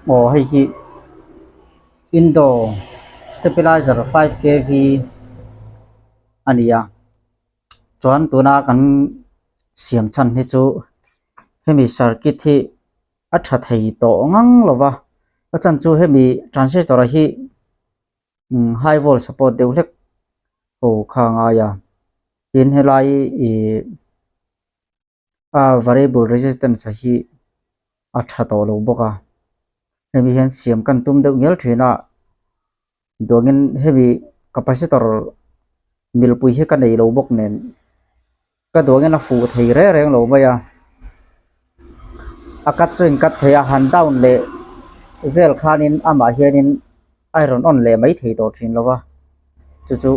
Aw hei hi indo stabilizer five kv a ni a chuan tuna kan siam chhan hi chu hemi circuit hi a tha thei tawh ngang lo va a chhan chu hemi transistor ah hi umm high volt support deuh hlek ho kha a ngai a tin helai ihh a variable resistance a hi a tha tawh lo bawk a hemi hian siam kan tum deuh ngial thin a duangin hemi capacitor milpui hi ka nei lo bawk nen ka duangin a fuh thei reng reng lo mai a a cut chu in cut thei a han down leh vel khanin amah hianin a rawn on leh mai thei tawh thin lo va chu chu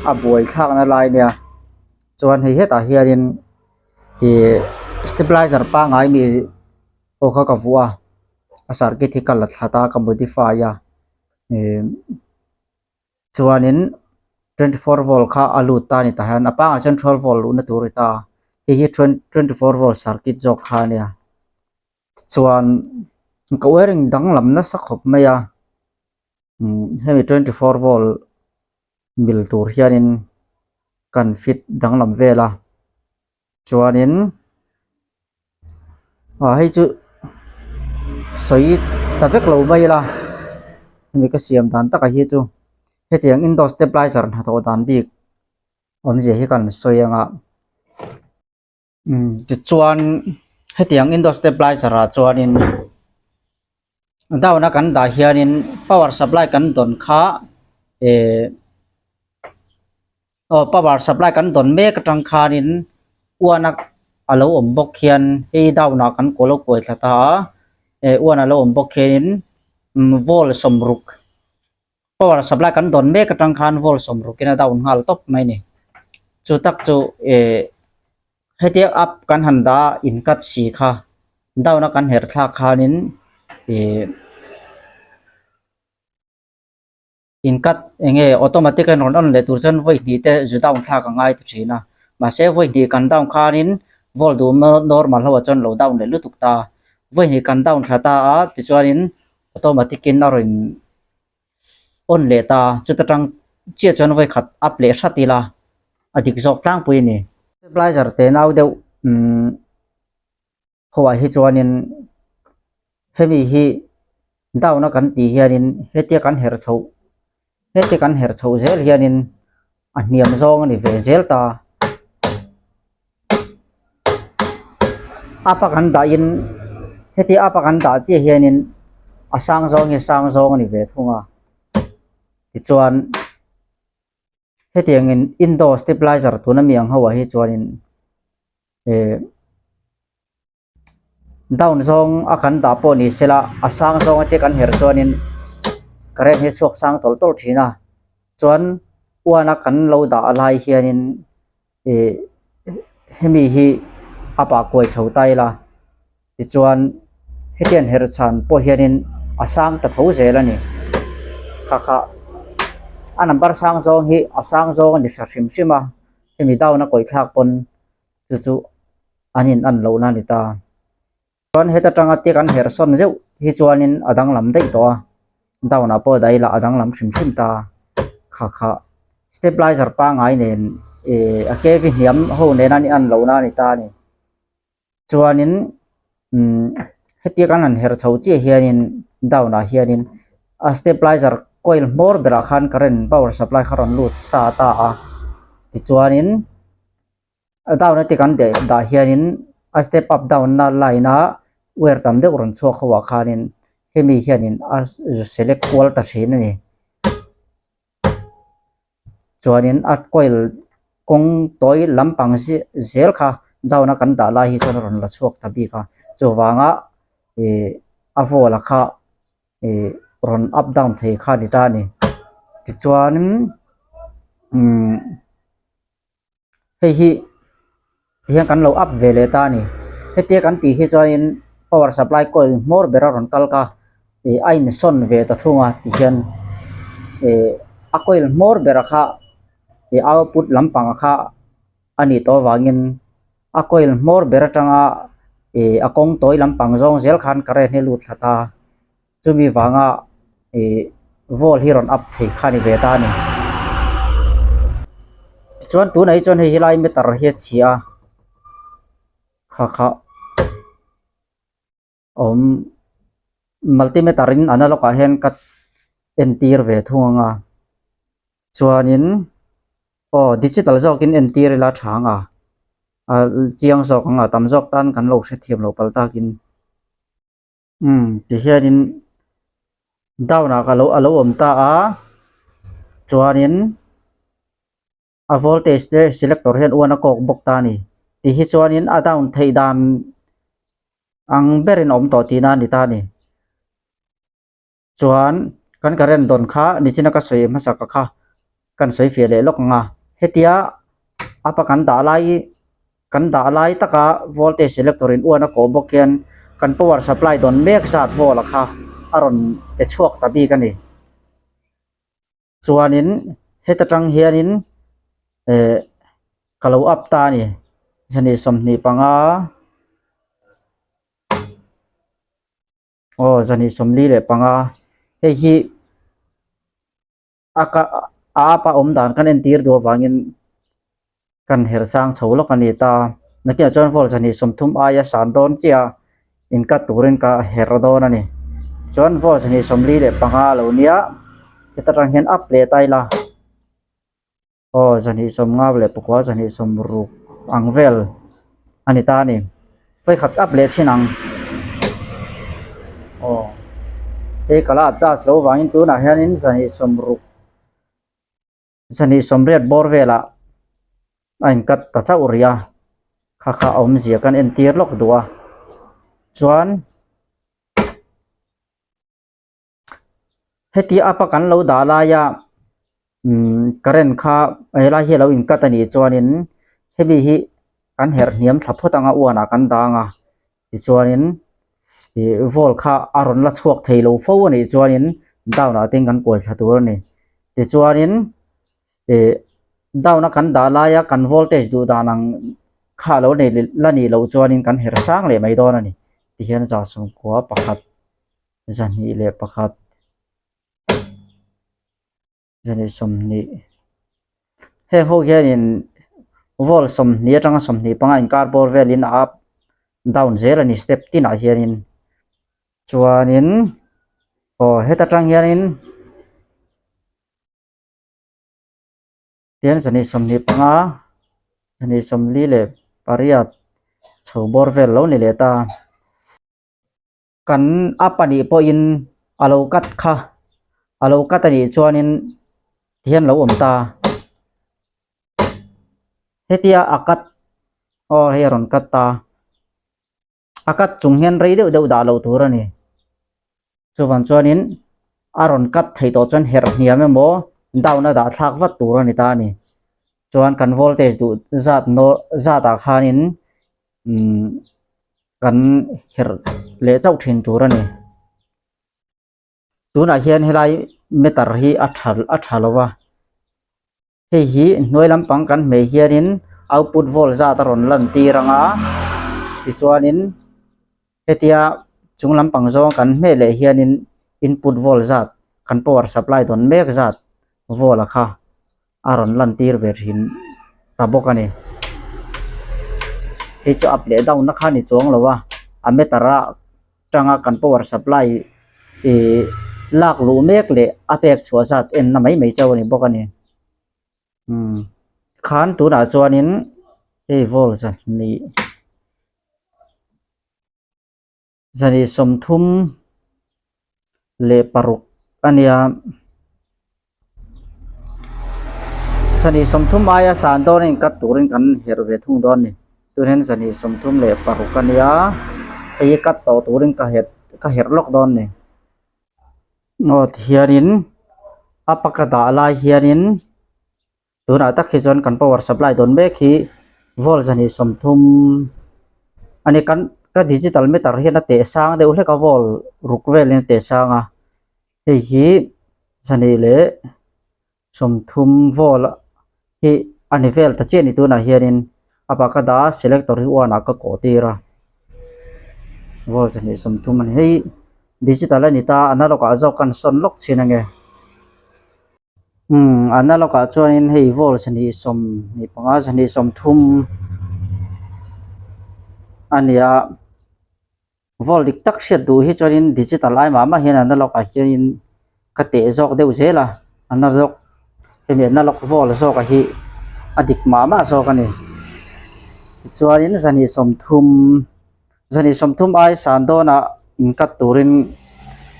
a buai thlakna lai ania. Chuan hei hetah hianin ih stabilizer pangngai mi pawh kha ka vuah a a circuit hi ka la thla ta ka modify a ih chuanin 24 volt kha a lut ta a ni tah hian a pangah chuan 12 volt luhna tur a ni ta hei hi 24 volt circuit zawk kha a nia chuan ka wiring danglam nasa khawp mai a hemi 24 volt mil tur hianin kan fit danglam vel a chuanin ah hei chu sawi ta vek lo mai ila hemi ka siam dan takah hi chu hetiang indoor stabilizer hnathawh dan bik awmzia hi kan sawi ang a tichuan hetiang indoor stabilizer ah chuanin down a kan dah hianin power supply kan dawn kha eh aw power supply kan dawn mek atang khanin uan a a lo awm bawk hian hei down ah kan kawl a kuai thla ta a eh uan a lo awm bawk hianin volt sawmruk power supply kan dawn mek atang khan volt sawmrukin a down nghal tawp mai a ni chu tak chu eh hetia up kan han dah a in cut si kha down a kan herh thlak khanin ih in cut eng nge automatic a in rawn on leh tur chuan vawi hnih te zu down thlak a ngai ta thin a mahse vawi hnih kan down khanin volt duh normal ho ah chuan lo down leh lutuk ta vawi hnih kan down thla ta a tichuanin automatic in a rawn on leh ta chuta tang chiah chuan vawi khat up leh hrat ila a dik zawk tlangpui a ni. Stabilizer te nau deuh umm ho ah hi chuanin hemi hi down a kan tih hianin hetia kan herh chhoh hetia kan herh chhoh zel hianin a hniam zawng a ni ve zel ta up a kan dahin hetia up a kan dah chiah hianin a sang zawng hi a sang zawng a ni ve thung a tichuan hetiangin indoor stabilizer tuna mi ang ho ah hi chuanin eh down zawng a kan dah pawh ni sela a sang zawng te kan herh chuanin current hi a chhuak sang tawlh tawlh thin a chuan uan a kan lo dah lai hianin ih hemi hi a pah kuai chho ta ila tichuan hetiang herh chhan pawh hianin a sang ta tho zel a ni kha kha a number sang zawng hi a sang zawng a ni hra hrim hrim a hemi down a kawih thlak pawn chu chu an in an lohna a ni ta. Chuan heta tanga te kan herh sawn zeuh hi chuanin a danglam daih tawh a, down ah pawh daih lah a danglam hrim hrim ta. Kha kha stabilizer pangngai nen ih a kv hniam ho nena an in an lohna a ni ta a ni. Chuanin umm hetia kan han herh chho chiah hianin down ah hianin a stabilizer coil hmawr berah khan current power supply kha rawn lut sa ta a tichuanin. A down a ti kan deh dah hianin a step up down na line a wire tam deuh rawn chhuak ho ah khanin hemi hianin a select kual ta thin a ni chuanin a coil kawng tawi lampang zel kha down a kan dah lai hi chuan a rawn la chhuak ta bik a chuvanga ih a vawl a kha ih rawn up down thei kha a ni ta a ni tichuanin umm. Hei hi tihian kan lo up ve leh ta a ni. Hetia kan tih hi chuanin power supply coil hmawr ber a rawn kal ka ih a insawn ve ta thung a tihian ih a coil hmawr ber a kha ih output lampang kha a nih tawh avangin a coil hmawr ber atanga ih a kawng tawi lampang zawng zel khan current hi a lut thla ta. Chumi vanga ih volt hi rawn up thei kha a ni ve ta a ni. Tichuan tunah hi chuan hei helai meter hi a chhia a kha kha awm multimeter in analog ah hian ka entir ve thung ang a chuanin aw digital zawkin entir ila tha ang a a chiang zawk ang a tam zawk tan kan lo hrethiam loh palh takin. Umm ti hianin down ah ka lo a lo awm ta a chuanin a voltage te selector hian uan a kawk bawk ta a ni ti hi chuanin a down theih dan ang berin a awm tawh tihna a ni ta a ni chuan kan current dawn kha nichina ka sawi hmasa ka kha kan sawi fiah leh lawk ang a hetia a pa kan dah lai kan dah lai taka voltage selector in uan a kawh bawk hian kan power supply dawn mek zat volt a kha a rawn pe chhuak ta bik a ni chuanin heta tang hianin eh ka lo up ta a ni zahnih 25. Aw 245 hei hi a ka a apa awm dan kan entir duh avangin kan her sang chho lawk a ni ta nakinah chuan volt 230 aia san dawn chiah a in cut turin ka her dawn a ni chuan volt 245 a lo nia heta tang hian up leh ta ila. Aw 259 260 ang vel a ni ta a ni. Vawikhat up leh chhin ang. Aw hei ka la charge lo vangin tunah hianin 260 280 bawr velah a in cut ta chauh rih a kha kha a awmzia kan entir lawk duh a chuan. Heti apa kan lo dah laia umm current kha helai hi a lo in cut a nih chuanin hemi hi kan herh hniam thla phawt anga uanah kan dang a tichuanin ih volt kha a rawn la chhuak thei lo fo a nih chuanin down ah te hian kan kuai thla tur a ni tichuanin ih down a kan dah laia kan voltage duh dan ang kha a lo nei la nih loh chuanin kan herh sang leh mai dawn a ni tihian 91. 201 220 heng ho hianin volt 20 atanga 25 inkar bawr velin a up down zel a ni step tinah hianin chuanin aw heta tang hianin tihian 225 248 chho bawr vel lo ni leh ta. Kan a pahnih pawhin a lo cut kha a lo cut a nih chuanin tihian lo awm ta hetia a cut aw hei a rawn cut ta a cut chung hian rei deuh deuh dah loh tur a ni chuvang chuanin a rawn cut theih tawh chuan herh hniam emaw down a dah thlak vat tur a ni ta a ni chuan kan voltage duh zat zat ah khanin umm kan herh leh chauh thin tur a ni tunah hian helai meter hi a tha a tha lo va hei hi hnuai lampang kan hmeh hianin output volt zat a rawn lan tir ang a tichuanin hetia chung lampang zawng kan hmeh leh hianin input volt zat kan power supply dawn mek zat volt a kha. a rawn lan tir ve thin ta bawk a ni hei chu up leh down na kha a ni chuang lo a a meter a tanga kan power supply ihh lak luh mek leh a pek chhuah zat en na mai mai chauh a ni bawk a ni umm khan tunah chuanin hei volt zahnih 236 a nia 230 aia san dawn a incut turin kan herh ve thung dawn a ni tunah hian 236 a nia hei hi cut tawh turin ka herh ka herh lawk dawn a ni aw tihianin a paka dah lai hianin. Tunah tak hi chuan kan power supply dawn mek hi volt 230 a ni kan ka digital meter hian a teh sang deuh hlek a volt ruk velin a teh sang a hei hi 230 volt hi a ni vel ta chiah a ni tunah hianin a bak a dah a selector hi one ah ka kawh tir a volt 230 a ni hei. Digital a ni ta analog ah zawk kan sawn lawk chhin ange. Umm analog ah chuanin hei volt 25 23 a ni a. Volt dik tak hriat duh hi chuanin digital ai mah mah hian analog ah hianin ka teh zawk deuh zel a analog hemi analog volt zawk ah hi a dik mah mah zawk a ni tichuanin 130 130 ai san dawnah in cut turin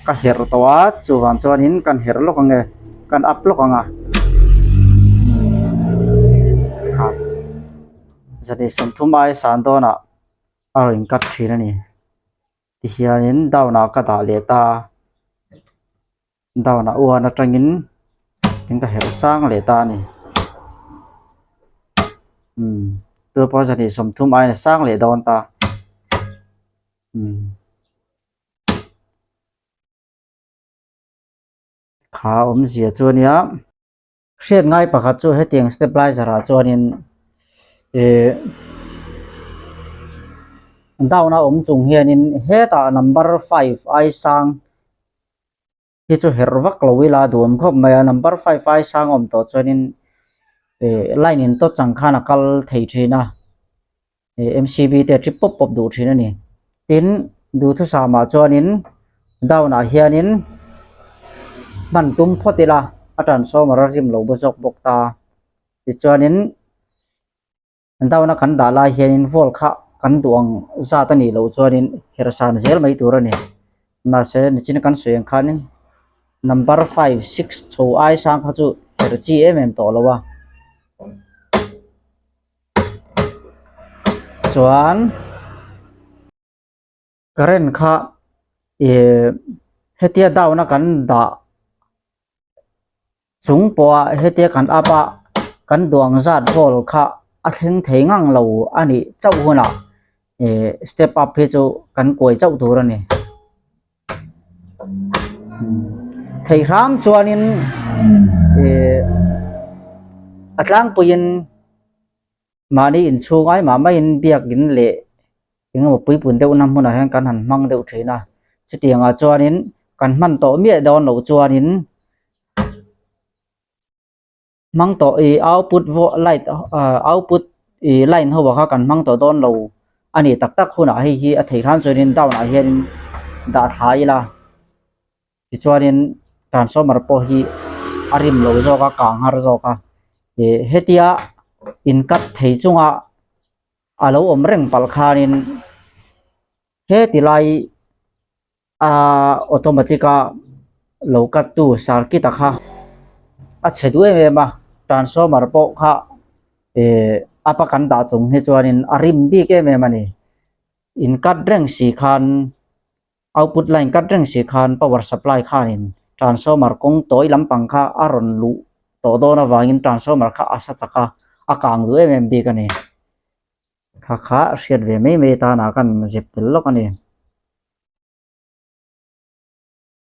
ka herh tawh a chuvang chuanin kan herh lawk ang e kan up lawk ang a kha 130 ai san dawnah. A rawn cut thin a ni tihianin down ah ka dah leh ta a down ah uan atangin in ka herh sang leh ta a ni umm chu pawh 130 aiin a sang leh dawn ta umm. Kha awmzia chu a nia. Hriat ngai pakhat chu hetiang stabilizer ah chuanin ih down a awm chung hianin hetah number five ai sang hi chu herh vak lo ila duhawm khawp mai a number five ai sang awm tawh chuanin ih line in tawt chang khan a kal thei thin a ih M_C_B te a trip pawp pawp duh thin a ni tin duhthusam ah chuanin down ah hianin hman tum phawt ila a transformer a rim lo zawk bawk ta tichuanin down a kan dah lai hianin volt kha kan duh ang zat a nih loh chuanin herh san zel mai tur a ni mahse nichin kan sawi ang khanin number five six chho ai sang kha chu herh chi em em tawh lo a. Chuan current kha ih hetia down a kan dah chung pawha hetia kan up a kan duang zat volt kha a thleng thei ngang lo a nih chauh hunah ih step up hi chu kan kuai chauh tur a ni. Thei hram chuanin ih a tlangpuiin mahni inchhung ai mah maiin biakin leh eng emaw puipun deuhna hmunah hian kan han hmang deuh thin a chutiangah chuanin kan hman tawh miah dawn loh chuanin hmang tawh ih output light ah output ih line ho ah kha kan hmang tawh dawn lo a ni tak tak hunah hei hi a theih hram chuanin down ah hianin dah thla ila tichuanin transformer pawh hi a rim lo zawk a kang har zawk a ih hetia in cut thei chunga a lo awm reng palh khanin heti lai Aaa automatic a lo cut tu circuit a kha a chhe duh em em a transformer pawh kha ihh up a kan dah chung hi chuanin a rim bik em em a ni in cut reng si khan output line cut reng si khan power supply khanin transformer kawng tawi lampang kha a rawn luh tawh dawn avangin transformer kha a sa chak a a kang duh em em bik a ni kha kha hriat ve mai mai atana kan zep tel lawk a ni.